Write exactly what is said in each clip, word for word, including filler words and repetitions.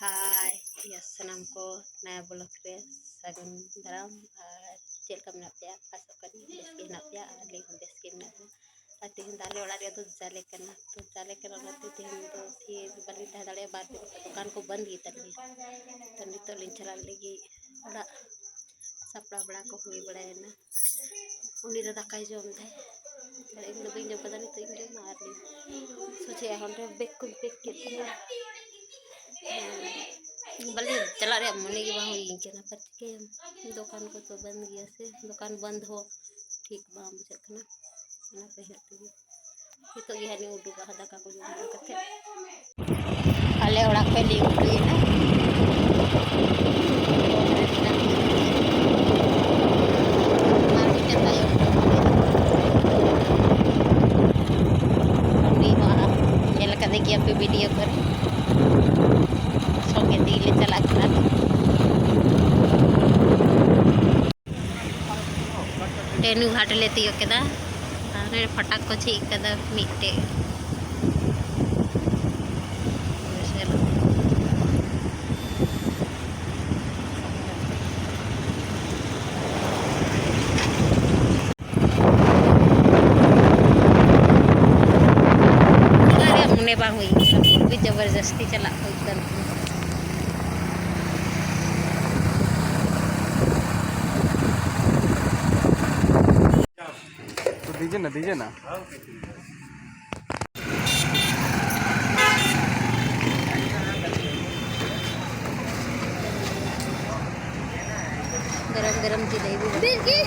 ᱦᱟᱭ, ᱭᱟ ᱥᱟᱱᱟᱢ ᱠᱚ ᱱᱟᱭᱟ ᱵᱞᱚᱜ ᱨᱮ ᱥᱟᱹᱜᱩᱱ ᱫᱟᱨᱟᱢ᱾ ᱟᱨ ᱪᱮᱫ ᱞᱮᱠᱟ ᱢᱮᱱᱟᱜ ᱯᱮᱭᱟ? ᱟᱥᱚᱜ ᱠᱟᱹᱱᱟᱹᱧ ᱵᱮᱥ ᱜᱮ ᱦᱮᱱᱟᱜ ᱯᱮᱭᱟ ᱟᱨ ᱟᱹᱞᱤᱧ ᱦᱚᱸ ᱵᱮᱥ ᱜᱮ ᱢᱮᱱᱟᱜ ᱞᱤᱧᱟ᱾ ᱟᱨ ᱛᱮᱦᱮᱧ ᱫᱚ ᱟᱞᱮ ᱚᱲᱟᱜ ᱨᱮᱭᱟᱜ ᱫᱚ ᱡᱟᱞᱮ ᱠᱟᱱᱟ, ᱛᱚ ᱡᱟᱞᱮ ᱠᱟᱱᱟ ᱚᱱᱟᱛᱮ ᱛᱮᱦᱮᱧ ᱫᱚ ᱛᱷᱤᱨ ᱵᱟᱹᱞᱤᱧ ᱛᱟᱦᱮᱸ ᱫᱟᱲᱮᱭᱟᱜᱼᱟ, ᱵᱟᱨ ᱫᱤᱱ ᱠᱷᱚᱱ ᱫᱚᱠᱟᱱ ᱠᱚ ᱵᱚᱱᱫ ᱜᱮᱛᱟᱞᱮᱭᱟ᱾ ᱛᱚ ᱱᱤᱛᱚᱜ ᱞᱤᱧ ᱪᱟᱞᱟᱜ ᱞᱟᱹᱜᱤᱫ ᱚᱲᱟᱜ, ᱥᱟᱯᱲᱟᱣ ᱵᱟᱲᱟ ᱠᱚ ᱦᱩᱭ ᱵᱟᱲᱟᱭᱮᱱᱟ᱾ ᱩᱱᱤ ᱫᱚ ᱫᱟᱠᱟᱭ ᱡᱚᱢ ᱫᱟᱭ, ᱟᱨ ᱤᱧ ᱫᱚ ᱵᱟᱹᱧ ᱡᱚᱢ ᱠᱟᱫᱟ, ᱱᱤᱛᱚᱜ ᱤᱧ ᱡᱚᱢᱟ᱾ ᱟᱨ ᱥᱚᱡᱷᱮ ᱦᱚᱸ ᱚᱸᱰᱮ ᱵᱮᱜᱽ ᱠᱚᱧ ᱯᱮᱠ ᱠᱮᱫ ᱛᱤᱧᱟᱹ᱾ ᱵᱟᱞᱮ ᱪᱟᱞᱟᱜ ᱨᱮᱭᱟᱜ ᱢᱚᱱᱮ ᱜᱮ ᱵᱟᱝ ᱦᱩᱭ ᱠᱟᱱᱟ, ᱯᱟᱪᱮ ᱫᱚᱠᱟᱱ ᱠᱚ ᱛᱚ ᱵᱚᱱᱫ ᱜᱮᱭᱟ ᱥᱮ, ᱫᱚᱠᱟᱱ ᱵᱚᱱᱫ ᱦᱚᱸ ᱴᱷᱤᱠ ᱵᱟᱝ ᱵᱩᱡᱷᱟᱹᱜ ᱠᱟᱱᱟ᱾ ᱚᱱᱟ ᱛᱮ ᱦᱮᱡ ᱛᱮᱜᱮ ᱱᱤᱛᱚᱜ ᱜᱮ ᱦᱟᱸᱜ ᱞᱤᱧ ᱩᱰᱩᱠᱚᱜᱼᱟ, ᱫᱟᱠᱟ ᱠᱚ ᱡᱚᱢ ᱵᱟᱲᱟ ᱠᱟᱛᱮ᱾ ᱟᱞᱮ ᱚᱲᱟᱜ ᱠᱷᱚᱡ ᱞᱤᱧ ᱩᱰᱩᱠᱮᱱᱟ᱾ ᱟᱨ ᱢᱤᱫᱴᱮᱱ ᱛᱟᱭᱚᱢ ᱨᱮ ᱩᱱᱤ ᱦᱚᱸ ᱧᱮᱞ ᱠᱟᱫᱮ ᱜᱮᱭᱟ ᱯᱮ ᱵᱷᱤᱰᱤᱭᱳ ᱠᱚᱨᱮ᱾ ᱥᱚᱸᱜᱮ ᱛᱮᱜᱮ ᱞᱮ ᱪᱟᱞᱟᱜ ᱠᱟᱱᱟ᱾ ᱴᱮᱱᱩ ᱜᱷᱟᱴ ᱞᱮ ᱛᱤᱭᱳᱜ ᱠᱮᱫᱟ᱾ ᱟᱨ ᱯᱷᱟᱴᱟᱠ ᱠᱚ ᱪᱷᱤᱡ ᱠᱟᱫᱟ ᱢᱤᱫᱴᱮᱡ᱾ ᱪᱟᱞᱟᱜ ᱨᱮᱭᱟᱜ ᱢᱚᱱᱮ ᱵᱟᱝ ᱦᱩᱭ ᱠᱟᱱᱟ, ᱟᱹᱰᱤ ᱡᱚᱵᱚᱨᱡᱚᱥᱛᱤ ᱪᱟᱞᱟᱜ ᱦᱩᱭᱩᱜ ᱠᱟᱱ ᱛᱤᱧᱟᱹ᱾ तो दीजिए ना, दीजिए ना। गरम गरम जलेबी।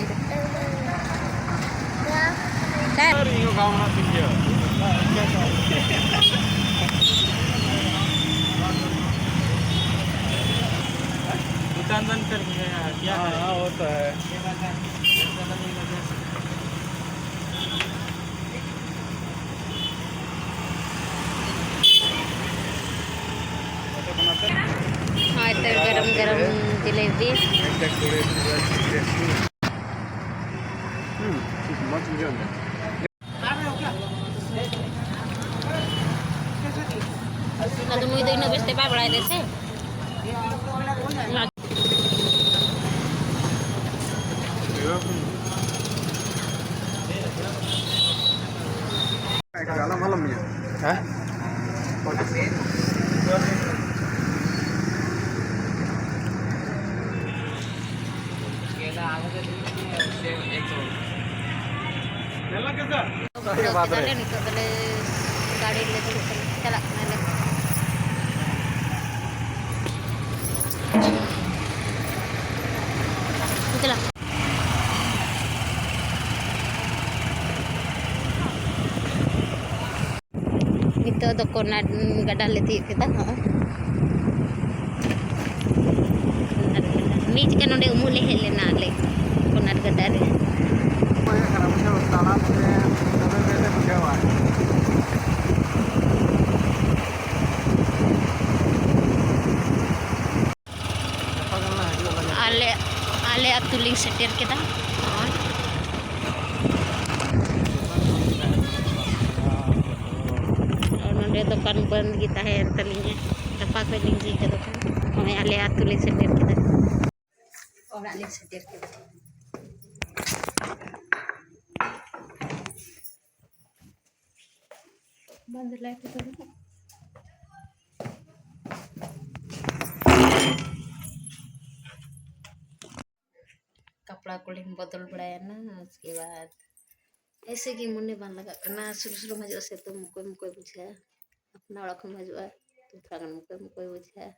दुकान बंद कर दिया यार, क्या करें? हाँ, वो तो है। ᱦᱳᱭ ᱛᱚ, ᱜᱚᱨᱚᱢ ᱜᱚᱨᱚᱢ ᱡᱤᱞᱮᱵᱤ᱾ ᱦᱩᱸ, ᱢᱚᱡᱽ ᱵᱩᱡᱷᱟᱹᱣ ᱮᱱᱟ᱾ ᱟᱫᱚ ᱱᱩᱭ ᱫᱚ ᱤᱱᱟᱹᱜ ᱵᱮᱥ ᱛᱮ ᱵᱟᱭ ᱵᱟᱲᱟᱭ ᱫᱟ ᱥᱮ᱾ ᱦᱮᱸ? ᱯᱩᱨᱟᱹᱣ ᱠᱮᱫᱟᱞᱮ, ᱱᱤᱛᱚᱜ ᱫᱚᱞᱮ ᱜᱟᱹᱰᱤ ᱨᱮᱞᱮ ᱫᱩᱲᱩᱵ ᱠᱟᱱᱟ, ᱪᱟᱞᱟᱜ ᱠᱟᱱᱟᱞᱮ᱾ ᱪᱟᱞᱟᱜ᱾ ᱱᱤᱛᱚᱜ ᱫᱚ ᱠᱚᱨᱱᱟᱴ ᱜᱟᱰᱟ ᱞᱮ ᱛᱤᱭᱳᱜ ᱠᱮᱫᱟ᱾ ᱦᱚᱸᱜᱼᱚᱭ ᱠᱚᱨᱱᱟᱴ ᱜᱟᱰᱟ᱾ ᱢᱤᱫ ᱡᱚᱠᱷᱟ ᱱᱚᱰᱮ ᱩᱢᱩᱜ ᱞᱮ ᱦᱮᱡ ᱞᱮᱱᱟ ᱟᱞᱮ ᱠᱚᱨᱱᱟᱴ ᱜᱟᱰᱟ ᱨᱮ᱾ ᱛᱟᱲᱟᱢ ᱛᱮ ᱫᱚᱢᱮ ᱵᱮᱥ ᱮ ᱵᱩᱡᱷᱟᱹᱣᱟ᱾ ᱟᱞᱮ, ᱟᱞᱮ ᱟᱹᱛᱩ ᱞᱤᱧ ᱥᱮᱴᱮᱨ ᱠᱮᱫᱟ᱾ ᱱᱚᱜᱼᱚᱭ᱾ ᱟᱨ ᱱᱚᱰᱮ ᱫᱚᱠᱟᱱ ᱵᱚᱱᱫ ᱜᱮ ᱛᱟᱦᱮᱸᱭᱮᱱ ᱛᱟᱹᱞᱤᱧᱟ᱾ ᱜᱟᱯᱟ ᱠᱷᱚᱱ ᱞᱤᱧ ᱡᱷᱤᱡ ᱠᱮᱫᱟ ᱫᱚᱠᱟᱱ᱾ ᱱᱚᱜᱼᱚᱭ ᱟᱞᱮ ᱟᱹᱛᱩ ᱞᱤᱧ ᱥᱮᱴᱮᱨ ᱠᱮᱫᱟ᱾ ᱚᱲᱟᱜ ᱞᱤᱧ ᱥᱮᱴᱮᱨ ᱠᱮᱫᱟ᱾ ᱵᱚᱱᱫ ᱞᱟᱭ ᱛᱮᱫᱚ ᱵᱟᱹᱱᱩᱜ᱾ ᱠᱟᱯᱲᱟ ᱠᱚᱞᱤᱧ ᱵᱚᱫᱚᱞ ᱵᱟᱲᱟᱭᱮᱱᱟ, ᱩᱥᱠᱮ ᱵᱟᱫ ᱮᱭᱥᱮ ᱜᱮ ᱢᱚᱱᱮ ᱵᱟᱝ ᱞᱟᱜᱟᱜ ᱠᱟᱱᱟ, ᱥᱩᱨ ᱥᱩᱨ ᱦᱤᱡᱩᱜᱼᱟ ᱥᱮ ᱛᱚ ᱢᱚᱠᱚᱭ ᱢᱚᱠᱚᱭ ᱵᱩᱡᱷᱟᱹᱜᱼᱟ, ᱟᱯᱱᱟ ᱚᱲᱟᱜ ᱠᱷᱚᱱ ᱦᱤᱡᱩᱜᱼᱟ ᱛᱚ ᱛᱷᱚᱲᱟ ᱜᱟᱱ ᱢᱚᱠᱚᱭ ᱢᱚᱠᱚᱭ ᱵᱩᱡᱷᱟᱹᱜᱼᱟ,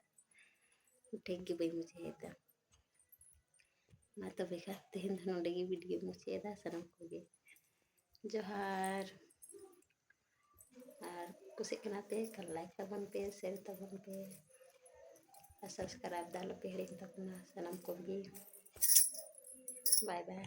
ᱴᱷᱤᱠ ᱜᱮ ᱵᱟᱹᱧ ᱵᱩᱡᱷᱟᱹᱣᱮᱫᱟ᱾ ᱢᱟ ᱛᱚᱵᱮ ᱠᱷᱟᱱ ᱛᱮᱦᱮᱧ ᱫᱚ ᱱᱚᱰᱮ ᱜᱮ ᱵᱷᱤᱰᱤᱭᱳ ᱢᱩᱪᱟᱹᱫ ᱮᱫᱟ᱾ ᱥᱟᱱᱟᱢ ᱠᱚᱜᱮ ᱡᱚᱦᱟᱨ᱾ ᱟᱨ ᱠᱩᱥᱤᱜ ᱠᱟᱱᱟ ᱯᱮ ᱠᱷᱟᱱ ᱞᱟᱭᱤᱠ ᱛᱟᱵᱚᱱ ᱯᱮ, ᱥᱮᱭᱟᱨ ᱛᱟᱵᱚᱱ ᱯᱮ, ᱟᱨ ᱥᱟᱵᱥᱠᱨᱟᱭᱤᱵ ᱫᱚ ᱟᱞᱚᱯᱮ ᱦᱤᱲᱤᱧ ᱛᱟᱵᱚᱱᱟ ᱥᱟᱱᱟᱢ ᱠᱚᱜᱮ᱾ ᱵᱟᱭ ᱵᱟᱭ᱾